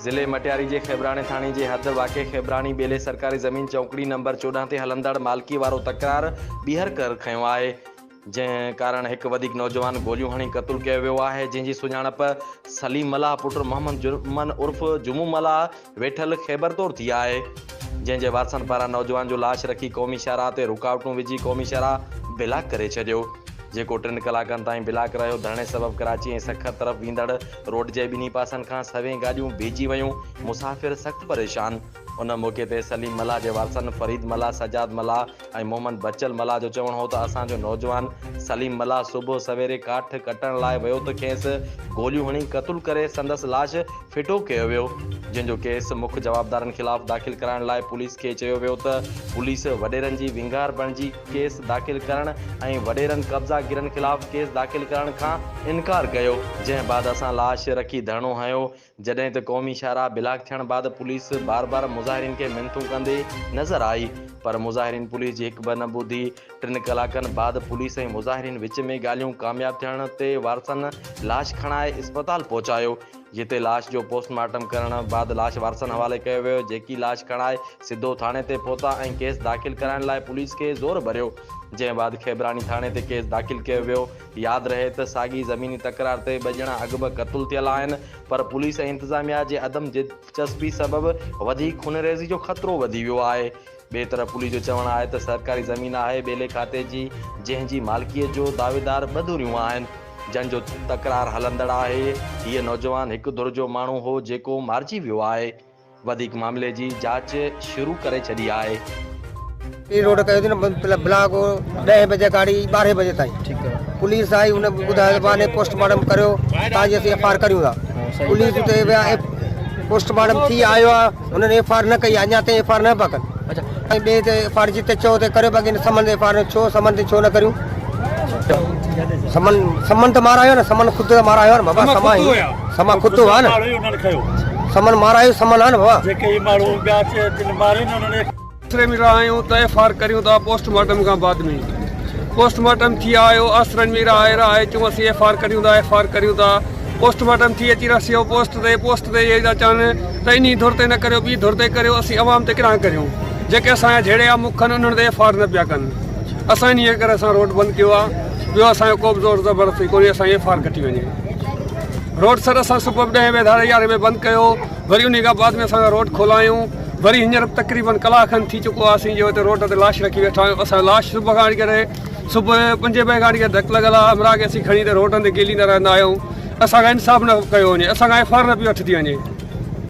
ضلعي مٽياري جي خيبراڻي ٿاڻي جي حد واقع خيبراڻي ٻيلي سرڪاري زمين چونڪڙي نمبر 14 تي هلندڙ مالڪي وارو تڪرار ٻيهر ڪر کنيو آهي، جنهن ڪارڻ هڪ وڌيڪ نوجوان گوليون هڻي قتل ڪيو ويو آهي، جنهن جي سڃاڻپ سليم ملاح پٽ محمد جمن عرف جمعو ملاح ويٺل خيبر طور ٿي آهي، جنهن جي وارثن پاران نوجوان جو لاش رکي قومي شاهراهه تي رڪاوٽون وجهي قومي شاهراهه بلاڪ ڪري ڇڏيو، جيڪو ٽن ڪلاڪن تائين بلاڪ رهيو، ڌرڻي سبب ڪراچي ۽ سکر طرف ويندڙ روڊ جي ٻنهي پاسن کان سوين گاڏيون بيهجي ويون، مسافر سخت پريشان. ان موقعي تي سليم ملاح جي وارثن فريد ملاح، سجاد ملاح ۽ محمد بچل ملاح جو چوڻ هو ته اسان جو نوجوان سليم ملاح صبح سويري ڪاٺ ڪٽڻ لاء ويو ته کيس گوليون هڻي قتل ڪري سندس لاش ڦٽو ڪيو ويو، جنهن جو ڪيس مک جوابدارن خلاف داخل ڪرائڻ لاء پوليس کي چيو ويو ته پوليس وڏيرن جي ونگار بڻجي ڪيس داخل ڪرڻ ۽ وڏيرن قبضا گيرن خلاف ڪيس داخل ڪرڻ کان انڪار ڪيو، جنهن بعد اسان لاش رکي ڌرڻو هنيو، جڏهن ته قومي شاهراهه بلاڪ ٿيڻ بعد پوليس بار بار مظاهرين کي منٿون ڪندي نظر آئي پر مظاهرين پوليس جي هڪ به نه ٻڌي، ٽن ڪلاڪن بعد پوليس ۽ مظاهرين وچ ۾ ڳالهيون ڪامياب ٿيڻ تي وارثن لاش کڻائي اسپتال پهچايو، جتي لاش جو پوسٽ مارٽم ڪرڻ بعد لاش وارثن حوالي ڪيو ويو، جيڪي لاش کڻائي سڌو ٿاڻي تي پهتا ۽ ڪيس داخل ڪرائڻ لاء پوليس کي زور ڀريو، جنهن بعد کيبراڻي ٿاڻي تي ڪيس داخل ڪيو ويو، ياد رهي ته ساڳي زميني تڪرار تي ٻه ڄڻا اڳ به قتل ٿيل آهن پر پوليس ۽ انتظاميا جي عدم دلچسپي سبب وڌيڪ خونريزي جو خطرو وڌي ويو آهي. ٻئي طرف پوليس جو چوڻ آهي ته سرڪاري زمين آهي ٻيلي کاتي جي جنهن جي مالڪيء جو دعويدار ٻه ڌريون آهن جن جو تڪرار هلندڙ آهي هيء نوجوان هڪ ڌر جو ماڻهو هو جيڪو مارجي ويو آهي وڌيڪ معاملي جي جاچ شروع ڪري ڇڏي آهي. پي روڊ ڪيو ٿي نه بلاڪ ڏهين بجي گاڙي ٻارهين بجي تائين پوليس آئي ان ٻڌايو ته باني پوسٽ مارٽم ڪريو تان جي اسين ايف آر ڪريون ٿا پوليس اتي ويا پوسٽ مارٽم ٿي آيو آ هنن ايف آر نه ڪئي اڃا تائين ايف آر نه پيا ڪن ۽ ٻئي تي ايف آر جتي چئو تي ڪريو باقي سمن تي ايف آر ڇو سمن تي ڇو نه ڪريون سمن سمن ته مارايو نه سمن خود ته مارايو نه بابا سما سما خود هئا نه سمن مارايو سمن آ نه بابا جيڪي هي ماڻهو ٻيا جن ماري نه انهن آسري ۾ رهايون ته ايف آر ڪريون ٿا پوسٽ مارٽم کان بعد ۾ پوسٽ مارٽم ٿي آيو آسرن ۾ رهائي رهائي چون اسين ايف آر ڪريون ٿا ايف آر ڪريون ٿا پوسٽ مارٽم ٿي اچي رسيو پوسٽ تي پوسٽ تي اهي ٿا چون ته انهي ڌر تي نه ڪريو ٻي ڌر تي ڪريو اسين عوام تي ڪيڏانهن ڪريون جيڪي اسان جا جهيڙي آ مک آهن انهن تي ايف آر نه پيا ڪن اسان انهي ڪري اسان روڊ بند ڪيو آ ٻيو اسان جو ڪو به زور زبردستي ڪونهي اسان جي ايف آر ڪٽي وڃي روڊ سر اسان صبح به ڏهين بجي ڌاري يارهين بجي بند ڪيو وري انهي کان بعد ۾ اسان روڊ کولايون وري هينئر به تقريبن ڪلاڪ کن ٿي چڪو آهي اسين جو هتي روڊ تي لاش رکي ويٺا آهيون اسان لاش صبح کان وٺي ڪري صبح جو پنجين بجي کان وٺي ڪري ڌڪ لڳل آهي همراهه کي اسين کڻي هتي روڊن تي گيليندا رهندا آهيون اسان کان انصاف نه ڪيو وڃي اسان کان ايف آر نه پئي وٺجي وڃي.